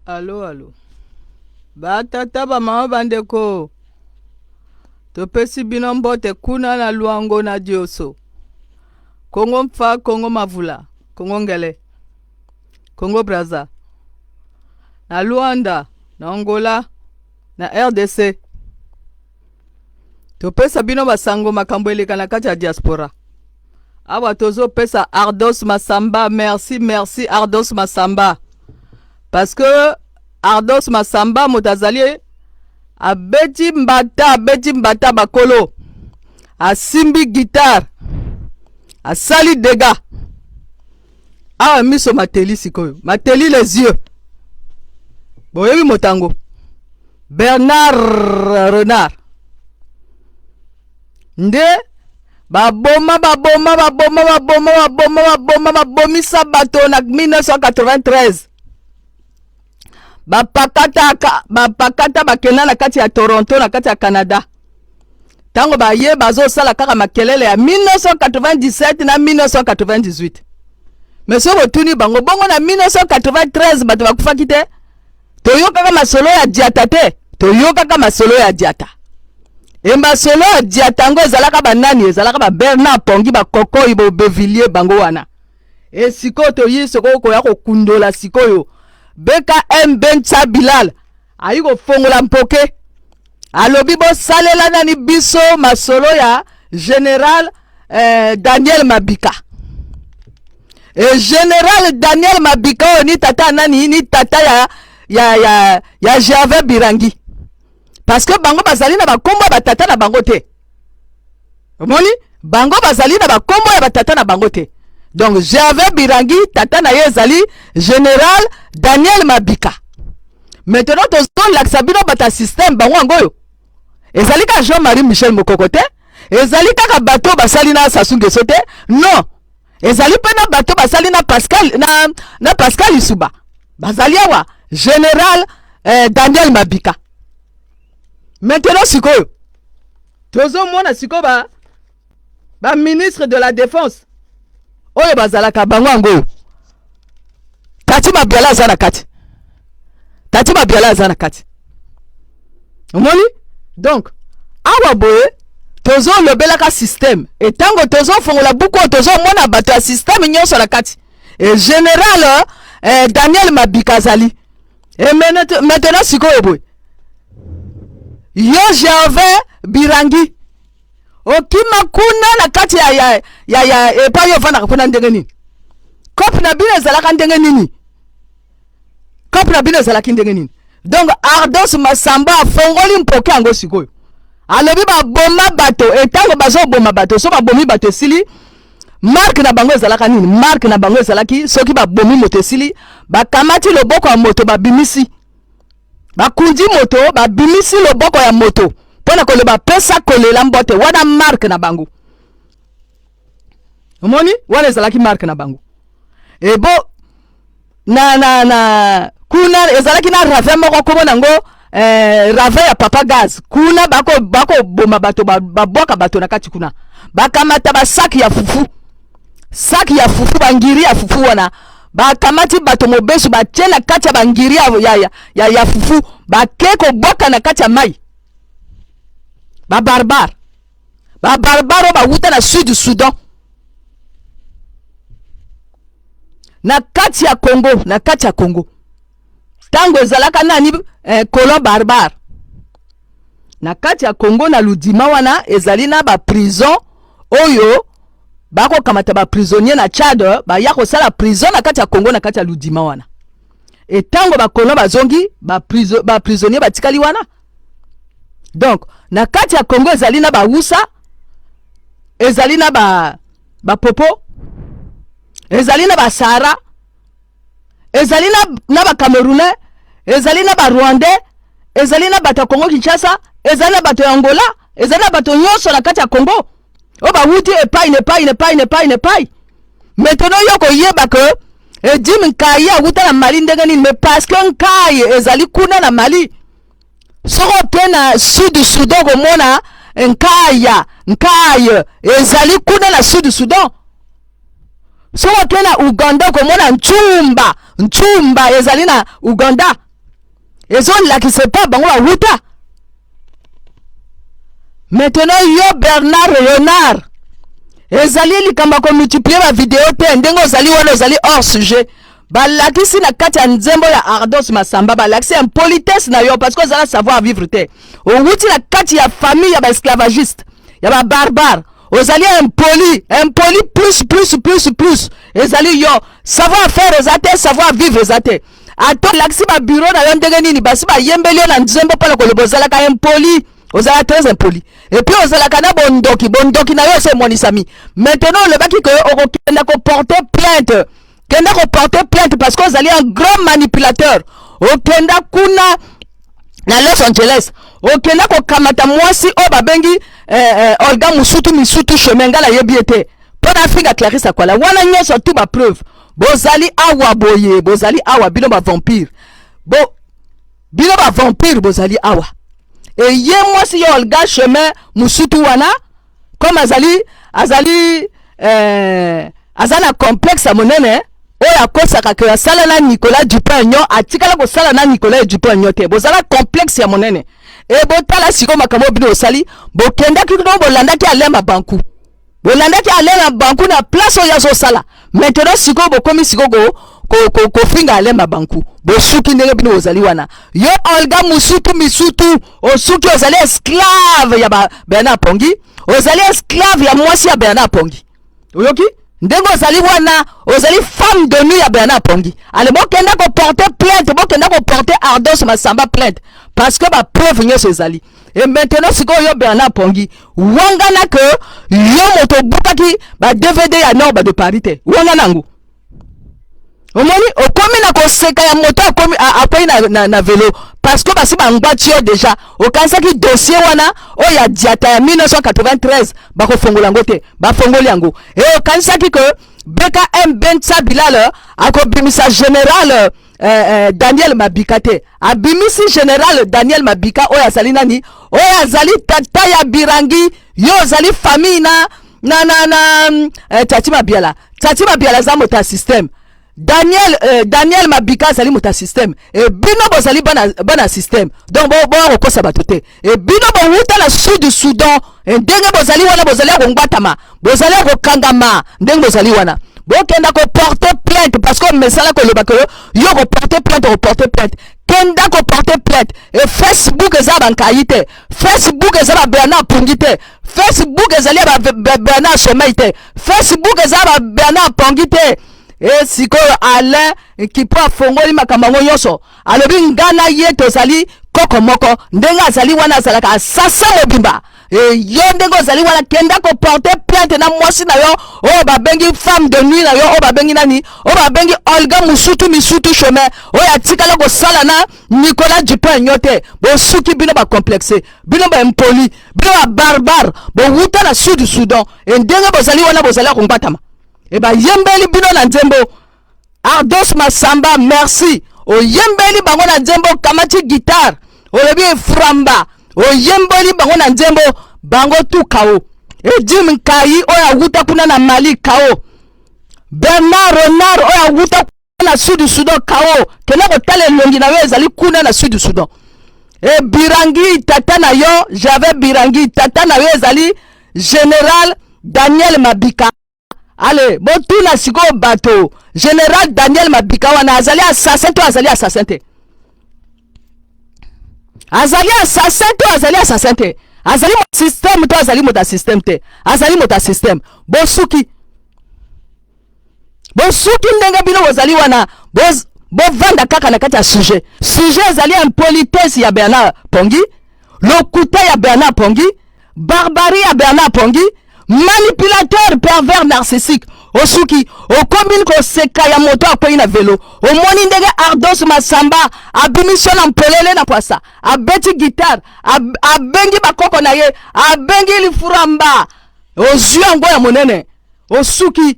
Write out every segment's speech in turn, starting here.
Alo alo ba tata ba mama ba ndeko topesi bino mbote kuna na Luango na Dioso Kongo Mfa Kongo Mavula Kongo Ngele Kongo Brazza na Luanda na Angola na RDC topesa bino basango makambo eleka na kati ya diaspora awa tozopesa Ardos Masamba merci merci Ardos Masamba parce que Ardos Masamba moto azali abeti mbata abeti mbata bakolo asimbi guitare asali dega awa miso mateli sikoyo mateli les yeux boyebi motango Bernard Renard nde baboma baboma baboma baboma baboma baboma babomisa bato na 1993 bapakata bapakata bakenda na kati ya Toronto na kati ya Canada ntango baye bazosala kaka makelele ya 1997 na 1998 me soki botuni bango bongo na 1993 bato bakufaki te toyokaka masolo ya diata te toyokaka masolo ya diata e masolo ya diata yango ezalaka banani ezalaka ba bernard pongi bakokoi bobevilie bango wana e sikoyo toyi sikoyo koya kokundola sikoyo bkm bencha bilal ayi kofongola mpoke alobi bosalela nani biso masolo ya general eh, daniel mabika e general daniel mabika oyo ni tata nani ni tata ya, ya, ya, ya gervais birangi parce que bango bazali na bakombo ya batata na bango te omoni bango bazali na bakombo ya batata na bango te donc gervais birangi tata na ye ezali general daniel mabika maintenant tozolakisa bino bato ya systeme bango yango oyo ezali kaka jean marie michel mokoko te ezali kaka bato oyo basali na sasu ngeso te non ezali mpe na bato basali na pascal, na, na pascal isuba bazali awa general eh, daniel mabika maintenant sikoyo tozomona sikoyo ba ba ministre de la défense oyo bazalaka bango yango oyo tati mabiala aza na kati tati mabiala aza na kati omoni donc awa boye tozolobelaka systeme etango tozofongola buku oyo tozomona bato ya systeme nyonso na kati e general eh, daniel mabika azali e maintenant sikoyo boye yo gervais birangi okima kuna na kati ya, ya, ya, ya epai yo ofandaka kuna ndenge nini kope na bino ezalaka ndenge nini kope na bino ezalaki ndenge nini donc ardos masamba afongoli mpoke yango sikoyo alobi baboma bato etango bazoboma bato so babomi bato esili marke na bango ezalaka nini marke na bango ezalaki soki babomi moto esili bakamati loboko ya moto babimisi bakundi moto babimisi loboko ya moto mpo na koloba pesa kolela mbote wana marke na bango omoni wana ezalaki marke na bango ebo na, na, na kuna ezalaki na ravin moko kombo nango eh, ravin ya papa gaz kuna bakoboma bako bato babwaka bato na kati kuna bakamata basaki ya fufu saki ya fufu bangiri ya fufu wana bakamati bato mobesu batie na kati ya bangiri ya, ya, ya, ya fufu bake kobwaka na kati ya mai babarbare babarbare oyo bawuta na sud soudan na kati ya congo na kati ya congo ntango ezalaka nani eh, colon barbare na kati ya congo na ludima wana ezali na baprison oyo bakokamata baprisonnier na tchad baya kosala prison na kati ya congo na kati ya ludima wana etango bakolon bazongi baprisonnier ba batikali wana donc na kati ya congo ezali na bawusa ezali na ba bapopo ezali na basahara ezali na, na bacamerounais ezali na barwandais ezali na bato ya congo kinshasa ezali na bato ya angola ezali na bato nyonso na kati ya congo oyo bawuti epai na epai na epai na epai na epai maintenant yo koyeba ke edim nkayi awuta na mali ndenge nini mais parce que nkayi ezali kuna na mali soki oke na sud soudan okomona nkaya nkaye ezali kuna na sud soudan soki oke na uganda okomona nchumba nchumba ezali na uganda. Ezolakisa epa bango bawuta. Maintenant yo Bernard Renard, ezali likambo ya komultiplie bavideo te. Ndenge ozali wana, ozali hors sujet. Balakisi na kati ya nzembo ya Ardos Masamba, balakisi impolitesse na yo, parce que ozala savoir vivre te. Owuti na kati ya famille ya baesclavagiste, ya babarbare. Ozali impoli, impoli plus plus plus plus. Ezali yo, savoir faire eza te, savoir vivre eza te. Ata olakisi babureau na yo ndenge nini, basi bayembeli yo na nzembo mpona koloba ozalaka impoli, ozalaka très impoli, et puis ozalaka na bondoki. Bondoki na yo ese emonisami. Maintenant olobaki ke okokenda koporter plainte. Kenda koporter plainte, parce que ozali un grand manipulateur. Okenda kuna na Los Angeles, okenda kokamata mwasi oyo babengi Olga Musutu Misutu Chemin. Ngai nayebi ye te mpo na afinga Clarisse Akwala wana nyonso tu. Bapreuve bozali awa boye, bozali awa, bino bavampire bo, bino bavampire bozali awa. Eye mwasi yo Olga Chemin Musutu wana, comme azali aza na complexe ya monene oyo akosaka ke asala na Nicolas Dupont-Aignan. Atikala kosala na Nicolas Dupont-Aignan te. Bozala complexe ya monene. E botala sikoyo makambo oyo bino bosali. Bokendaki kuna, bolandaki Alain Mabanku, bolandaki Alain Mabanku na place oyo azosala. Maintenant sikoyo bokomi sikoyo kofinga Alain Mabanku. Bosuki ndenge bino bozali wana. Yo Olga Musutu Misutu, osuki. Ozali esclave ya ba Bernard Pongi, ozali esclave ya mwasi ya Bernard Pongi. Oyoki ndenge ozali wana? Ozali femme de nuit ya Bernard Pongi. Ale, bokenda koporter plainte, bokenda koporter Ardos Masamba plainte, parce que bapreuve nyonso ezali. E maintenant sikoyo yo Bernard Pongi, wangana ke yo moto obukaki ba DVD ya Norba de Paris te. Wangana yango. Omoni, okomi na koseka ya moto akomi akwei na velo, parce que basi bangwati yo déjà. Okanisaki dossier wana oyo ya diata ya 1993 bakofongola yango te, bafongoli yango. E okanisaki ke BKM Bentsa Bilal akobimisa général Daniel Mabika te. Abimisi général Daniel Mabika oyo azali nani? Oyo azali tata ya Birangi. Yo ozali famille na Tati Mabiala. Tati Mabiala aza moto ya système. Daniel Mabika azali moto ya système. E bino bozali bana système, donc boya kokosa bato te. E bino bowuta na Sud Soudan. E ndenge bozali wana, bozali ya kongwatama, bozali ya kokangama. Ndenge bozali wana, bokenda koporter plainte, parce que mesala koloba ke yo koporter plainte, koporter plainte. Kenda koporter plainte. E Facebook eza bankai te, Facebook eza babernard Pongi te, Facebook ezali ya babernard Sommeil te, Facebook eza babernard Pongi te. E sikoyo Alain Kipo afongoli makambo yango nyonso, alobi nga na ye tozali koko moko. Ndenge azali wana, azalaka assassin mobimba. E yo ndenge ozali wana, kenda koporter plainte na mwasi na yo oyo babengi femme de nuit na yo, oyo babengi nani, oyo babengi Olga Musutu Misutu Chemin, oyo atikala kosala na Nicolas Dupont-Aignan te. Bosuki bino bacomplexe, bino baimpoli, bino babarbare, bowuta na Sud Soudan. E ndenge bozali wana, bozali ya kongbatama. E bayembeli bino na nzembo. Ardos Masamba, merci. Oyembeli bango na nzembo, okamati guitare, olobi eframba, oyembeli bango na nzembo, bango tu kao. Edim Nkai oyo awuta kuna na Mali, kao. Bernard Renard oyo awuta na Sud Soudan, kao. Kende kotala elongi na yo ezali kuna na Sud Soudan. E Birangi, tata na yo Javet Birangi, tata na yo ezali général Daniel Mabika. Ale, botuna sikoyo bato, général Daniel Mabika wana azali assassin to azali assassin te? Azali assassin to azali assassin te? Azali système to azali moto ya système te? Azali moto ya système. Bosuki, bosuki. Ndenge bino bozali wana, bovanda kaka na kati ya sujet. Sujet ezali impolitesse ya Bernard Pongi, lokuta ya Bernard Pongi, barbarie ya Bernard Pongi, manipulateur pervers narcissique. Osuki, okomi koseka ya moto akwei na velo. Omoni ndenge Ardos Masamba abimisi yo na mpolele na pwasa, abeti guitare, abengi bakoko na ye, abengi lifuramba. Ozwi yango ya monene. Osuki.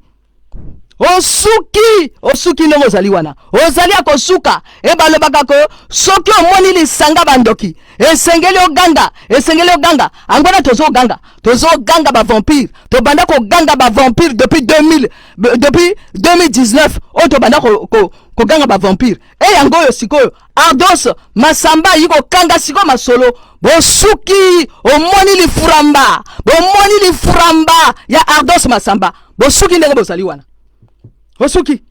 Osuki, osuki ndenge ozali wana, ozali ya kosuka. E balobaka ko soki omoni lisanga bandoki, esengeli oganga, esengeli oganga. Angwana tozoganga, tozoganga ba vampire, tobanda koganga ba vampire depuis 2000, depuis 2019 oyo tobanda koganga ba vampire. E yango oyo sikoyo Ardos Masamba ayi kokanga sikoyo masolo. Bosuki, omoni lifuramba, bomoni lifuramba ya Ardos Masamba. Bosuki ndenge bozali wana, osuki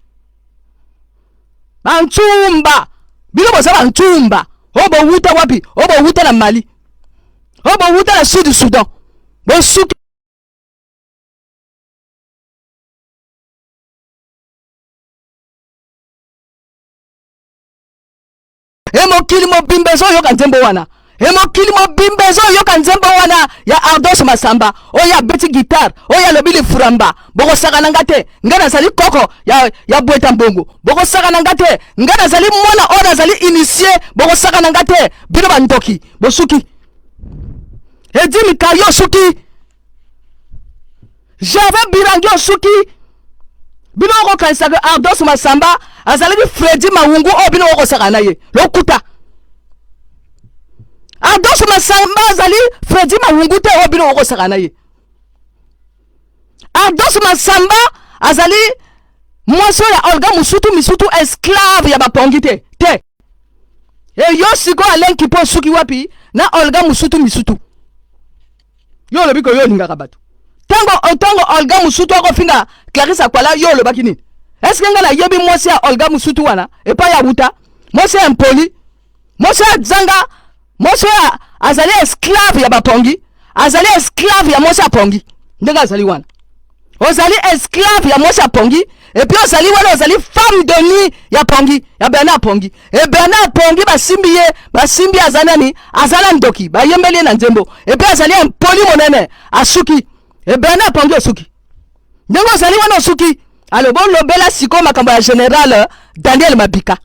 bantsumba, bino boza bantsumba. Oyo bowuta wapi? Oyo bowuta na Mali, oyo bowuta na Sud Soudan, bosuki. E mokili mobimba ezoyoka nzembo wana, e mokili mobimba ezoyoka nzembo wana ya Ardos Masamba oyo abeti guitare, oyo alobi lifuramba. Bokosaka na nga te, nga nazali koko ya bweta mbongo. Bokosaka na nga te, nga nazali mwana oyo nazali initie. Bokosaka na nga te, bino bandoki, bosuki. Edi Mikayo osuki, Gervais Birangi osuki. Bino okokanisa ke Ardos Masamba azalaki Fredi Mawungu oyo bino okosaka na ye, lokuta. Ardos Masamba azali Fredi Mawungu te oyo bino okosaka na ye. Ardos Masamba azali mwasi oyo ya Olga Musutu Misutu, esclave ya bapongi te te. E yo sikoyo Alain Kipo osuki wapi na Olga Musutu Misutu? Yo olobi ko yo olingaka bato. Ntango Olga Musutu akofinga Clarisse Akwala, yo olobaki nini? Est-ce que nga nayebi mwasi ya Olga Musutu wana epai ya wuta? Mwasi ya impoli, mwasi ya zanga, mwasi ya azali esclave ya bapongi, azali esclave ya mwasi ya pongi. Ndenge azali wana, ozali esclave ya mwasi ya pongi, et puis ozali wana ozali femme de nuit ya pongi, ya Bernard Pongi. E Bernard Pongi basimbi ye, basimbi aza nani? Aza na ndoki, bayembeli ye na nzembo. Et puis azali impoli monene, asuki. E Bernard Pongi osuki. Ndenge ozali wana osuki. Alors bolobela sikoyo makambo ya général Daniel Mabika.